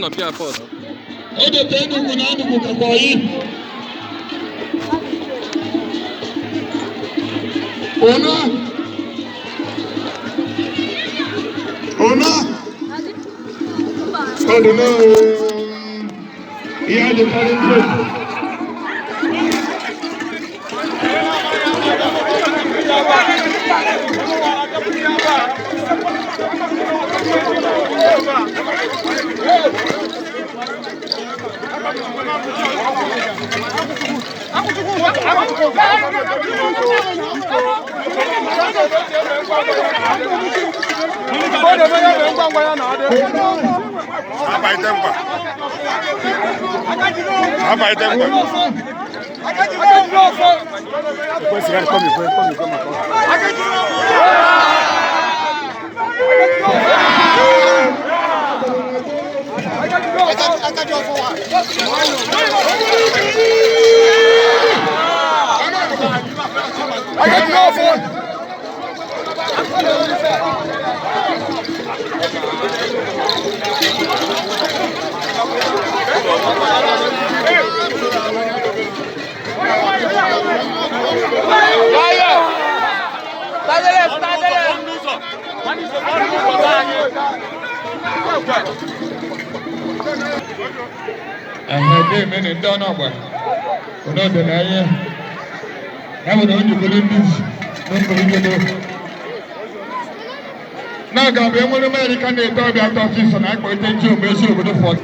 Nọpịa first. Odote Enugu na Enugu kakwa oyi. Ona. Ona. Ọdụna ihe adịkarị ndị Ehe ndị ọnụ ọgbara onodo na ihe ya bụ na o jikwuru ndị n'okpuru na-aga bụ enwere Amerịka na-eto ọbịa atọ ọsịsọ na akpọlite nchi ogbe esi obodo fọdụ.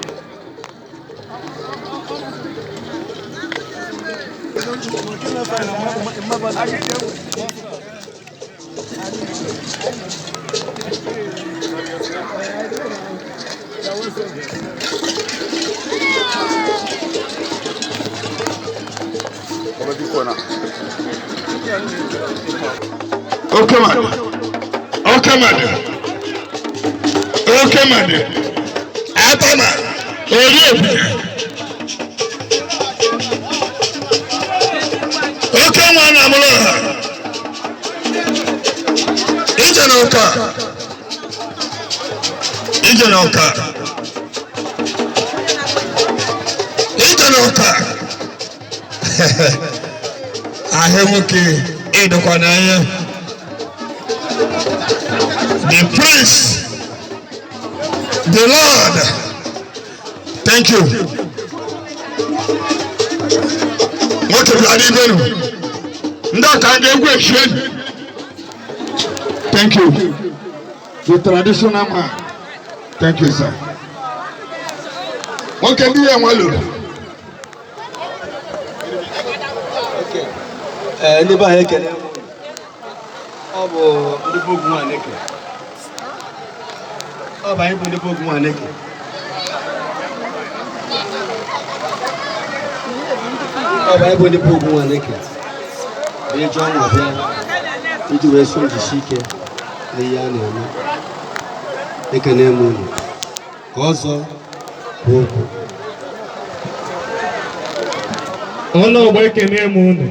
Oke mmadụ, oke mmadụ, oke mmadụ, atama, eri ebube. Oke nwa na-amụrụ ọha. Ije n'ụka. Ije n'ụka. Ije n'ụka. Ahịa nwoke ịdọkwa n'anya. The prince, the Lord. Thank you. Nwoke bịara n'ibenu. Ndị ọka ndị egwu echie. Thank you. The traditional man. Thank you, sir. Nwoke ndị ya nwa lụrụ. Ee, ndị be anyị, ekele m unu. Ọ bụ ndị bụ Ogwu Nwaneke. Ọ bụ anyị bụ ndị bụ Ogwu Nwaneke. Ọ bụ anyị bụ ndị bụ Ogwu Nwaneke. Bụ iji ọṅụ bịa iji wee so njisi ike n'ihe a na-eme. Ekene m unu. Ka ọzọ bụ okwu. Ọnụ ọgbọ, ekene m unu.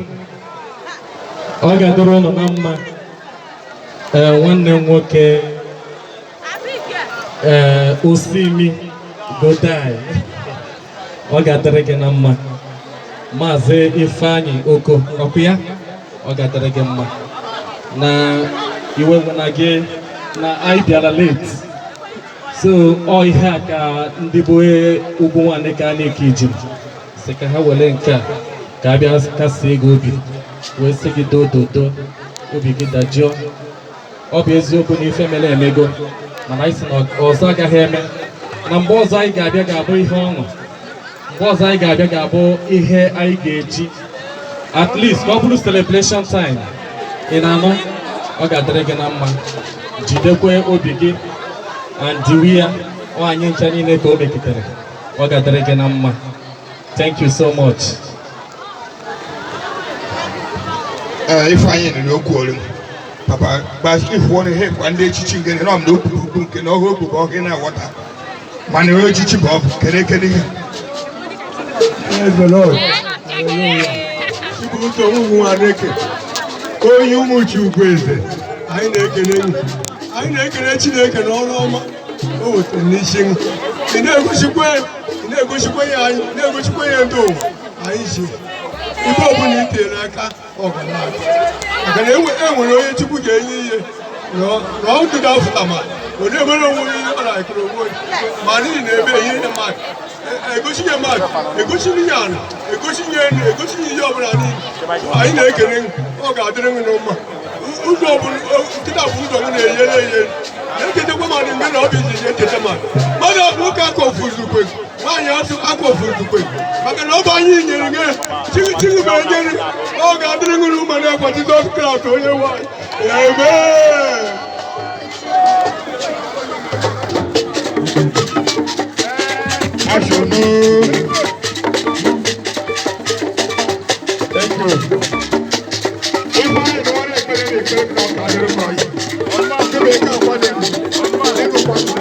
Ọ ga-adịrị unu na mma. Ee, nwanne m nwoke, ee, Osimi Godai, ọ ga-adịrị gị na mma. Maazị Ifeanyị Oko ọkụ ya, ọ ga-adịrị gị mma. Na iwe na gị na anyị bịara late, so ọ ihe a ka ndị bụ Ugwu Nwaneke a na-eke ijiri sị ka ha were nke a ka a bịa kasie gị obi, wee sị gị doo dodo, obi gị dajụọ. Ọ bụ eziokwu na ife mere emego, mana anyị sị na ọzọ agaghị eme, na mgbe ọzọ anyị ga-abịa ga-abụ ihe ọṅụ, mgbe ọzọ anyị ga-abịa ga-abụ ihe anyị ga-eji at least ka ọ bụrụ celebration time. Ị na-anụ? Ọ ga-adịrị gị na mma. Jidekwe obi gị and diwi ya. Ọ anyị ncha niile ka o mekitere. Ọ ga-adịrị gị na mma. Thank you so much. Ee, Ifeanyị nụrụ okwu olu. Papa, gba ifu ọnụ ihe kwa ndị echichi nke na ọ na okwu okwu nke na ọhụụ okwu ka ọ gị na-aghọta. Mana onye echichi bụ ọ bụ kene kene ihe. Praise the Lord. Hallelujah. Chibuzo Ugwu Nwaneke, onye ụmụ Chukwu eze, anyị na-ekele unu. Anyị na-ekele Chineke n'ọrụ ọma. O wetara n'isi m. Ị na-egosikwa, ị na-egosikwa ya anyị, na-egosikwa ya ndị ụwa anyị si ibe ọbụla i tinyere aka, ọ ga na-aga, maka na e nwere onye Chukwu ga-enye ihe na ọdụ ga-afụta, ma ọ na-emere onwe ya ihe ọ na-akụrụ onwe ya, ma n'ihi na ebe ihe na mmadụ egosi ya, mmadụ egosi ya, ala egosi ya, elu egosi ya, ihe ọbụla niile anyị na-ekele. Ọ ga-adịrị m mma. Ụzọ ọbụla nkịta bụ ụzọ m na-enyere enyere na-echetakwa mmadụ mgbe na ọ bụ izizi echeta mmadụ. Mmadụ nwoke akọfuzukwe, nwaanyị asụ akọfuzukwe, maka na ọ bụ anyị nyere gị chigụ bụ enyere. Ọ ga-adịrị ṅụrụ mma n'ekwa Jizọs Kraịst onye nwanyị. Amen. Ashonu. Thank you. Ifeanyị na ọrụ ekpere na ekpere ka ọ ga-adịrị mma. Kebe eke akwa dị ndụ. Ego kwa ndụ.